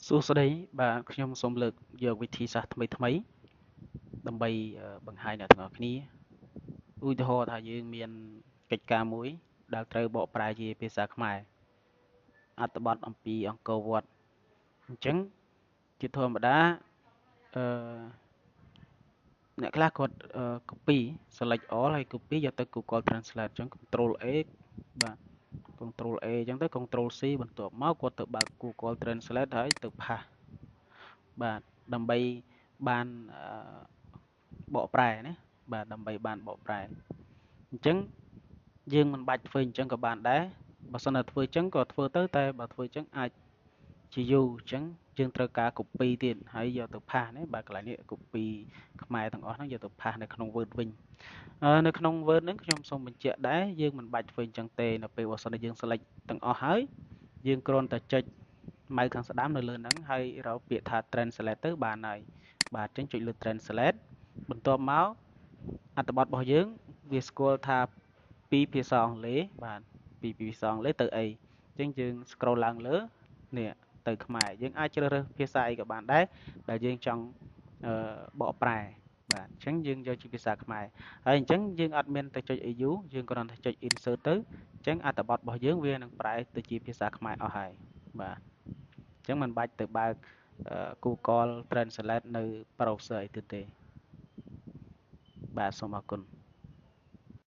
សួស្តីបាទខ្ញុំសូមលើកយកវិធីសាស្ត្រថ្មីថ្មីដើម្បីបង្ហាញអ្នកទាំងអស់គ្នាឧទាហរណ៍ថាយើងមានកិច្ចការមួយដែលត្រូវបកប្រែជាភាសាខ្មែរអត្ថបទអំពីអង្គរវត្តអញ្ចឹងជាធម្មតាអឺអ្នកខ្លះគាត់ copy select all ហើយ copy យកទៅ Google Translate អញ្ចឹង Control A បាទ Control A អញ្ចឹងទៅ Control C បន្ទាប់មកគាត់ទៅបើក Google Translate ហើយទៅ paste បាទដើម្បីបានបកប្រែណាបាទដើម្បីបានបកប្រែអញ្ចឹងយើងមិនបាច់ធ្វើអញ្ចឹងក៏បានដែរបើសិនតែធ្វើអញ្ចឹងក៏ធ្វើទៅតែបើធ្វើអញ្ចឹងអាចជាយូរអញ្ចឹងយើងត្រូវការ copy ទៀតហើយយកទៅ paste ណាបាទកន្លែងនេះ copy ខ្មែរទាំងអស់ហ្នឹងយកទៅ paste នៅក្នុង Word វិញនៅក្នុង Word ហ្នឹងខ្ញុំសូមបញ្ជាក់ដែរយើងមិនបាច់ធ្វើអញ្ចឹងទេនៅពេលបើសិនជាយើង select ទាំងអស់ហើយយើងគ្រាន់តែចុច mouse ខាងស្ដាំនៅលើហ្នឹងហើយរកពាក្យថា translate ទៅបានហើយបាទអញ្ចឹងចុចលើ translate បន្ទាប់មកអត្ថបទរបស់យើងវាស្គាល់ថាពីភាសាអង់គ្លេសបាទពីភាសាអង់គ្លេសទៅអីអញ្ចឹងយើង scroll ឡើងលើនេះទៅខ្មែរយើងអាចជ្រើសរើសភាសាអីក៏បានដែរដែលយើងចង់បកប្រែបាទអញ្ចឹងយើងយកជាភាសាខ្មែរហើយអញ្ចឹងយើងអត់មានទៅចុច AU យើងគ្រាន់តែចុច insert ទៅអញ្ចឹងអត្ថបទរបស់យើងវានឹងប្រែទៅជាភាសាខ្មែរអស់ហើយបាទអញ្ចឹងមិនបាច់ទៅបើក Google Translate នៅ browser អីទៀតទេបាទសូមអរគុណ។